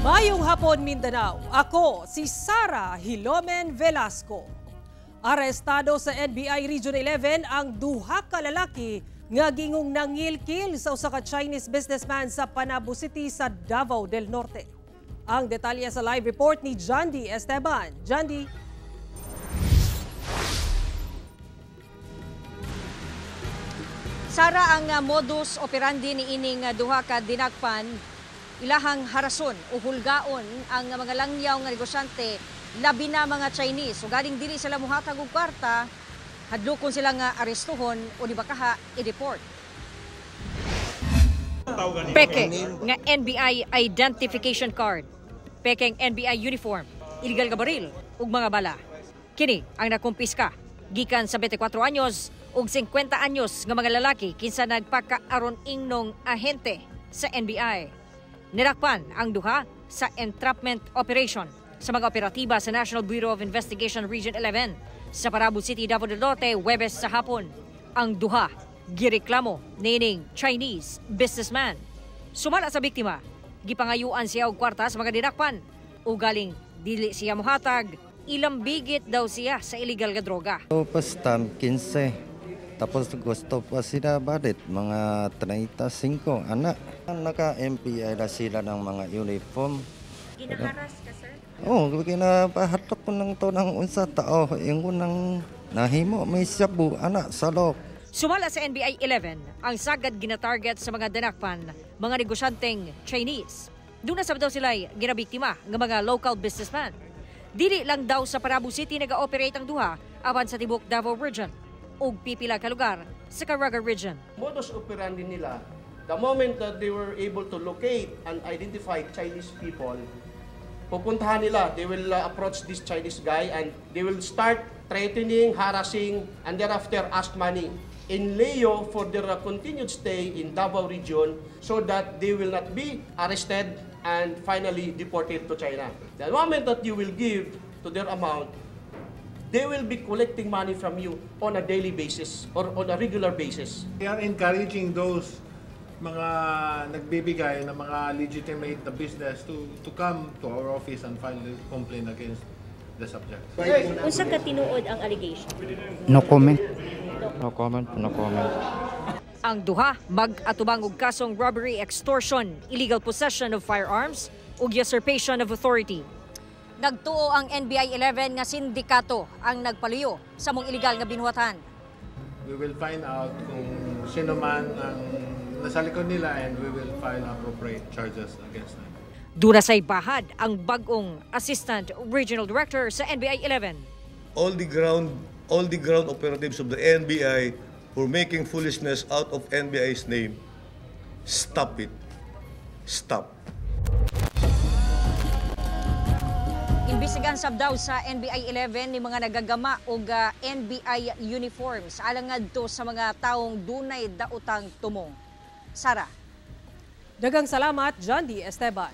Maayong hapon, Mindanao. Ako si Sara Hilomen Velasco. Arestado sa NBI Region 11 ang duha ka lalaki nga gingong nangilkil sa usa ka Chinese businessman sa Panabo City sa Davao del Norte. Ang detalye sa live report ni Jandy Esteban. Jandy. Sara, ang modus operandi ni ining duha ka dinakpan, ilahang harason o hulgaon ang mga langyaw nga negosyante, labi na mga Chinese. So galing dili sila muhatag og kwarta, hadlokon sila nga arestuhon o di bakaha i-deport. Peke nga NBI identification card, pekeng NBI uniform, illegal nga baril ug mga bala. Kini ang nakumpiska gikan sa 24 anyos ug 50 anyos nga mga lalaki kinsa nagpakaaron ingnong ahente sa NBI. Nirakpan ang duha sa entrapment operation sa mga operatiba sa National Bureau of Investigation Region 11 sa Panabo City, Davao del Norte, Huwebes sa hapon. Ang duha gireklamo nining Chinese businessman. Sumala sa biktima, gipangayuan siya og kwarta sa mga dinakpan o galing dili siya mohatag, ilambigit daw siya sa illegal nga droga. So, first time, 15. Tapos gusto pa sila balit, mga 35, anak. Naka-MPI na sila ng mga uniform. Ginaharas ka, sir? Oo, oh, ginapahatok ko ng to ng unsa tao. Yung nang nahimo, may sabu, anak, salok. Sumala sa NBI 11, ang sagad ginatarget sa mga dinakpan, mga negosyanteng Chinese. Doon na sab daw sila'y ginabiktima ng mga local businessman. Dili lang daw sa Panabo City nag-ooperate ang duha, apan sa tibok Davao Region ug pipila ka lugar sa Caraga Region. Modus operandi nila, the moment that they were able to locate and identify Chinese people, pupuntahan nila, they will approach this Chinese guy and they will start threatening, harassing, and thereafter ask money in lieu for their continued stay in Davao Region so that they will not be arrested and finally deported to China. The moment that you will give to their amount, they will be collecting money from you on a daily basis or on a regular basis. We are encouraging those mga nagbibigay ng mga legitimate na business to come to our office and file a complaint against the subject. Unsa ka tinuod ang allegation? No comment. No comment, no comment. Ang duha mag-atubang og kasong robbery, extortion, illegal possession of firearms ug usurpation of authority. Nagtuo ang NBI 11 nga sindikato ang nagpaluyo sa mong illegal nga binuhatan. We will find out kung sino man ang nasa likod nila and we will file appropriate charges against them. Duna say bahad ang bag-ong Assistant Regional Director sa NBI 11. All the ground operatives of the NBI for making foolishness out of NBI's name, stop it. Stop. Imbestigahan sab daw sa NBI 11 ni mga nagagama og NBI uniforms alang ngadto sa mga taong dunay daotang tumong. Sara. Daghang salamat, Jandy Esteban.